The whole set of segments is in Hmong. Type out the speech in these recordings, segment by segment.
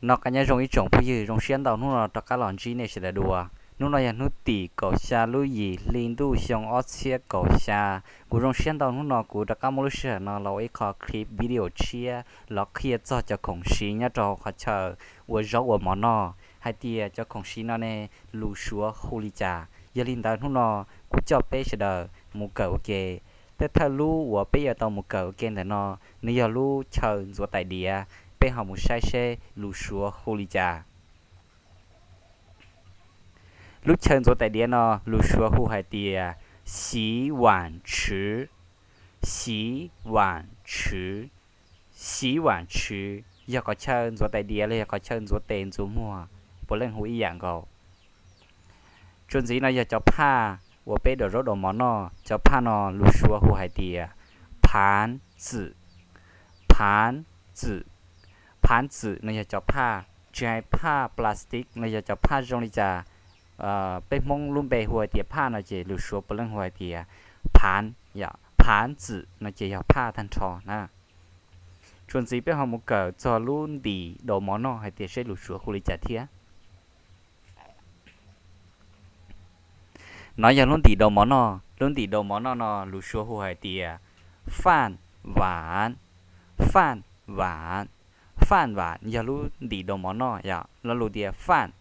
Noj qab nyob zoo ib tsoom phooj ywg, zoo siab ntau hnub no rov qab los ntsib nej sawv daws dua. Hnub no yog hnub tim kaum xya lub yim hli ntuj xyoo ob txhiab kaum xya. Kuv zoo siab ntau hnub no kuv rov qab muaj lub sij hawm no los ua ib qho clip video tshiab los qhia txog cov khoom siv nyob rau hauv qhov chaw ua zaub ua mov noj hais tias cov khoom siv no ne lus Suav hu li cas. Yog li ntawd hnub no kuv coj peb sawv daws mus kawm ua ke. Tej thawj lub uas peb yuav tau mus kawm ua ke ntawm no, nws yog lub chaw ntxuav tais diav. Peb ho mus saib seb lus Suav hu li cas. Lub chaw ntxuav tais diav no lus Suav hu hais tias xi vam tswv, xi vam tswv, xi vam tswv yog qhov chaw ntxuav tais diav los yog qhov chaw ntxuav tes ntxuav muag, puav leej hu ib yam nkaus. Txuas ntxiv no yog cov phaj uas peb daus zaub daus mov noj, cov phaj no lus Suav hu hais tias phav txwm, phav txwm, phav txwm no yog cov phaj, tsis hais phaj plastic los yog cov phaj zoo li cas, peb Hmoob lub npe hu hais tias phaj no ces lus Suav puav leej hu hais tias phav, phav txwm no ces yog phaj tag nrho na. Txuas ntxiv peb ho mus kawm txog lub ntim daus mov noj hais tias seb lus Suav hu li cas thiab. No yog lub ntim daus mov noj, lub ntim daus mov noj no lus Suav hu hais tias faj vam, faj vam, faj vam yog lub ntim daus mov noj yom. Lo lus tias faj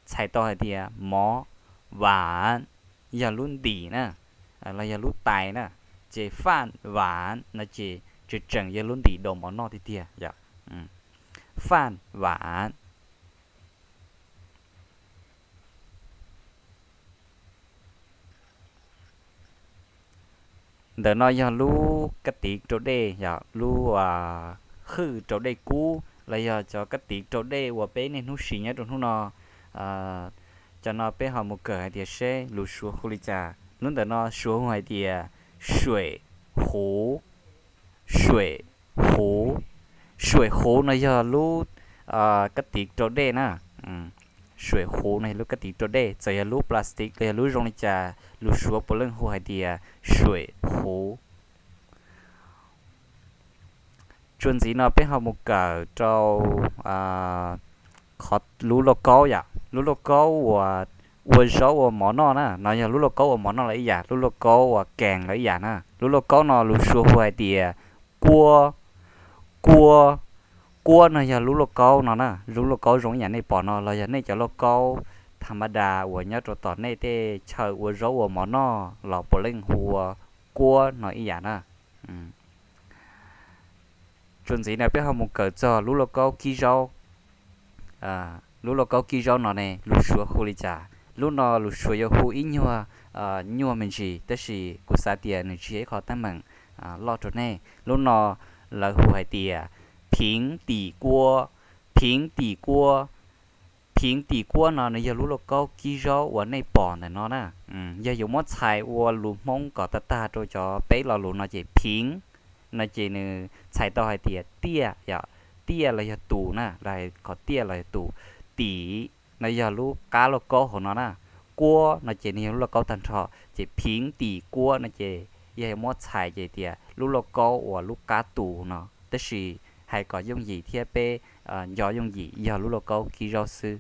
txhais tau hais tias mov, vam yog lub ntim na, los yog lub tais na, ces faj vam no ces tseem tseem yog lub ntim daus mov noj tiag tiag yom. Faj vam. Ntawm no yog lub kab tiv rau dej yom, lub hwj rau dej kub los yog cov kab tiv rau dej uas peb niaj hnub siv nyob rau hnub no. Cov no peb ho mus kawm hais tias seb lus Suav hu li cas. Lub ntawm no Suav hu hais tias suem huv, suem huv, suem huv no yog lub kab tiv rau dej na. Suem huv no yog lub kab tiv rau dej, txawm yog lub plastic los yog lub zoo li cas lus Suav puav leej hu hais tias suem huv. Txuas ntxiv no peb ho mus kawm rau qhov lub lauj kaub yom, lub lauj kaub uas ua zaub ua mov noj na, no yog lub lauj kaub ua mov noj los ib yam, lub lauj kaub uas kees los ib yam na. Lub lauj kaub no lus Suav hu hais tias kuab, kuab, kuab no yog lub lauj kaub no na, lub lauj kaub zoo ib yam nej pom no los yog nej cov lauj kaub tha ma da uas nyob rau tom nej tej chaw ua zaub ua mov noj los puav leej hu ua kuab no ib yam na. Txuas ntxiv no peb ho mus kawm txog lub lauj kaub kib zaub. Lub lauj kaub kib zaub no ne lus Suav hu li cas? Lub no lus Suav yuav hu ib nyuag nyuaj me ntsis, tab sis kuv xav tias nws tsis yog ib qho teeb meem loj rau nej. Lub no lawv hu hais tias phiv tim kuab, phiv tim kuab. Phiv tim kuab no nws yog lub lauj kaub kib zaub uas nej pom ntawm no na. Yog yuav muab txhais ua lus Hmoob kom tag tag rau cov peb lo lus no ces phiv no ces nws txhais tau hais tias tiaj yom, tiaj los yog tus na, los hais qhov tiaj los yog tus. Tim no yog lub qab lauj kaub hauv no na. Kuab no ces nws yog lub lauj kaub tag nrho, ces phiv tim kuab no ces yog yuav muab txhais ces tias lub lauj kaub uas lub qab tus no, tab sis hais kom yooj yim thiab peb nco yooj yim yog lub lauj kaub kib zaub xwb.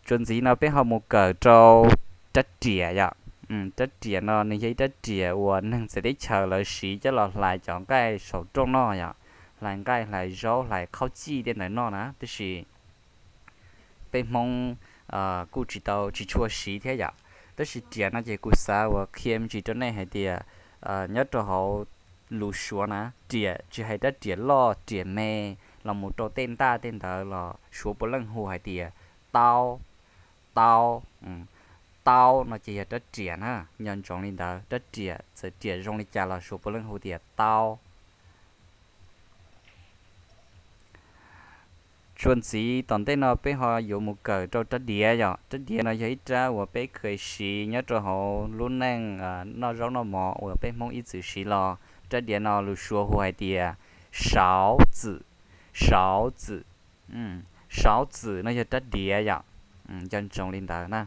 Txuas ntxiv no peb ho mus kawm rau rab riam yom. Rab riam no nws yog ib rab riam uas neeg txawv teb chaws lawv siv coj los hlais cov nqaij saum rooj noj yom, hlais nqaij hlais zaub hlais qhaub cij tej ntawd noj na, tab sis peb Hmoob kuj tsis tau tsis tshua siv thiab yom. Tab sis riam no ces kuv xav uas qhia me ntsis rau nej hais tias nyob rau hauv lus Suav na, riam tsis hais rab riam loj riam me los mus rau tej ntaj tej ntawd los Suav puav leej hu hais tias taub, taub, taub no ces yog rab riam na. Nco ntsoov li ntawd, rab riam txawm riam zoo li cas los Suav puav leej hu tias taub. Txuas ntxiv tom ntej no peb ho yuav mus kawm rau rab diav yom. Rab diav no yog ib rab uas peb kheev siv nyob rau hauv lub neej noj zaub noj mov uas peb Hmoob ib txwm siv los. Rab diav no lus Suav hu hais tias sav txwm, sav txwm, sav txwm no yog rab diav yom. Nco ntsoov li ntawd na.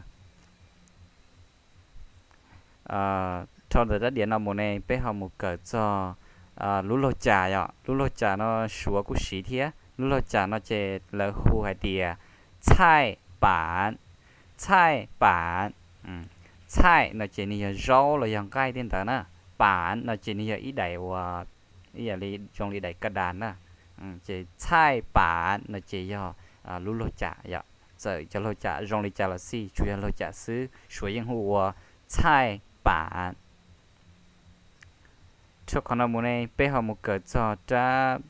Dhau ntawm rab diav no mus ne peb ho mus kawm txog Lub laug cam yom, lub laug cam no Suav kuj siv thiab. Lub laug cam no ces lawv hu hais tias txhaij pav, txhaij pav. Txhaij no ces nws yog zaub los yog nqaij tej ntawd na. Pav no ces nws yog ib daim uas ib yam li zoo li daim kaj das na. Ces txhaij pav no ces yog lub laug cam yom. Txawm cov laug cam zoo li cas los xij, tsuas yog laug cam xwb Suav yeej hu ua txhaij pav. Rau qhov no mus ne peb ho mus kawm txog rab,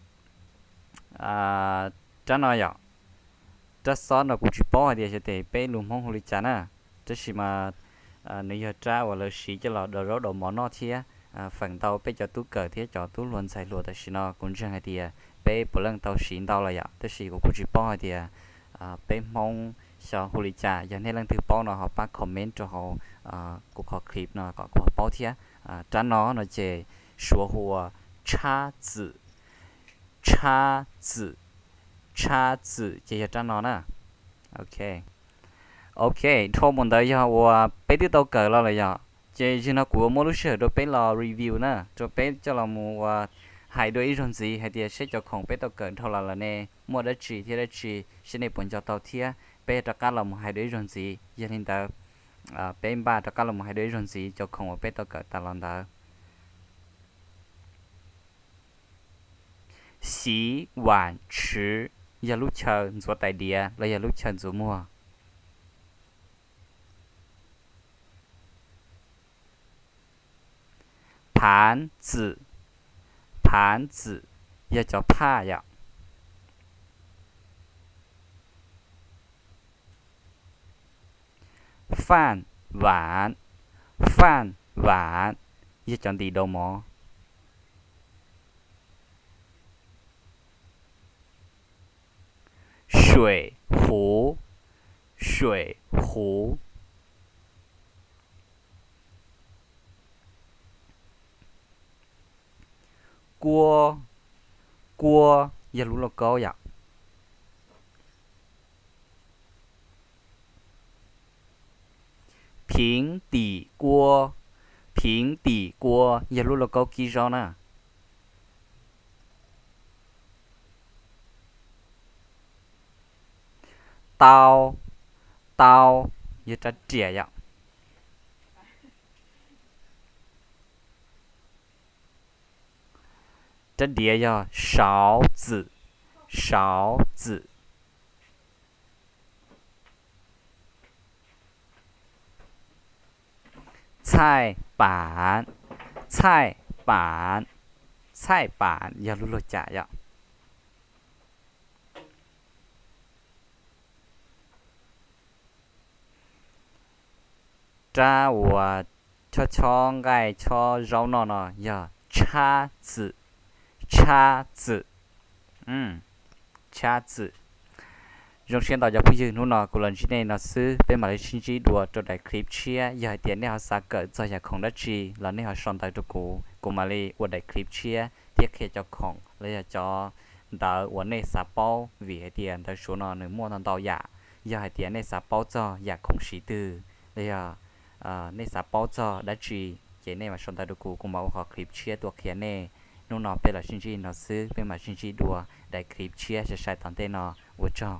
rab no yom. Rab xob no kuv tsis paub hais tias xyov tes peb lus Hmoob hu li cas na, tab sis mas nws yog rab uas lawv siv coj los daus zaub daus mov noj thiab. Feem ntau peb cov tub kawm thiab cov tub hluas ntxhais hluas tam sim no kuv ntseeg hais tias peb puav leej tau siv ntau lawm yom, tab sis kuv kuj tsis paub hais tias peb Hmoob xyov hu li cas. Yog nej leej twg paub no ho pab comment rau hauv kuv qhov clip no kom kuv ho paub thiab. Rab no no ces Suav hu ua tshab txwm, tshab txwm, tshab txwm ces yog rab no na. Ok, dhau mus ntawd yog uas peb twb tau kawm los lawm yom, ces zaum no kuv muab lub sij hawm rau peb los review na, rau peb coj los mus uas hais dua ib zaug ntxiv hais tias seb cov khoom peb tau kawm dhau los lawm ne muaj dab tsi thiab dab tsi, seb nej puas nco tau thiab. Peb rov qab los mus hais dua ib zaug ntxiv. Yog li ntawd, peb npaj rov qab los mus hais dua ib zaug ntxiv cov khoom uas peb tau kawm tas los ntawd. Xi vam tswv yog lub chaw ntxuav tais diav los yog lub chaw ntxuav muag. Phav txwm, phav txwm yog cov phaj yom. Faj vam, faj vam yog cov ntim daus mov. Suim huv, suim huv. Kuab, kuab yog lub lauj kaub yom. Phiv tim kuab, phiv tim kuab yog lub lauj kaub kib zaub na. Tau, tau yog rab riam yom. Rab diav yog sauv txwm, sauv txwm. Txhaij pav, txhaij pav, txhaij pav yog lub lauj cam yom. Rab uas chob chob nqaij chob zaub noj no yog tshab txwm, tshab txwm, tshab txwm. Zoo siab ntau cov phooj ywg, hnub no kuv los ntsib nej no xwb, peb mam li sib ntsib dua rau daim clip tshiab. Yog hais tias nej ho xav kawm txog yam khoom dab tsi los nej ho sau ntawv rau kuv, kuv mam li ua daim clip tshiab thiab qhia cov khoom los yog cov ntawv uas nej xav paub, vim hais tias ntawv Suav no nws muaj ntau ntau yam. Yog hais tias nej xav paub txog yam khoom siv twg los yog nej xav paub txog dab tsi, ces nej mam sau ntawv rau kuv, kuv mam ua qhov clip tshiab tuaj qhia nej. Hnub no peb los sib ntsib no xwb, peb mam sib ntsib dua daim clip tshiab sai sai tom ntej no. Ua tsaug.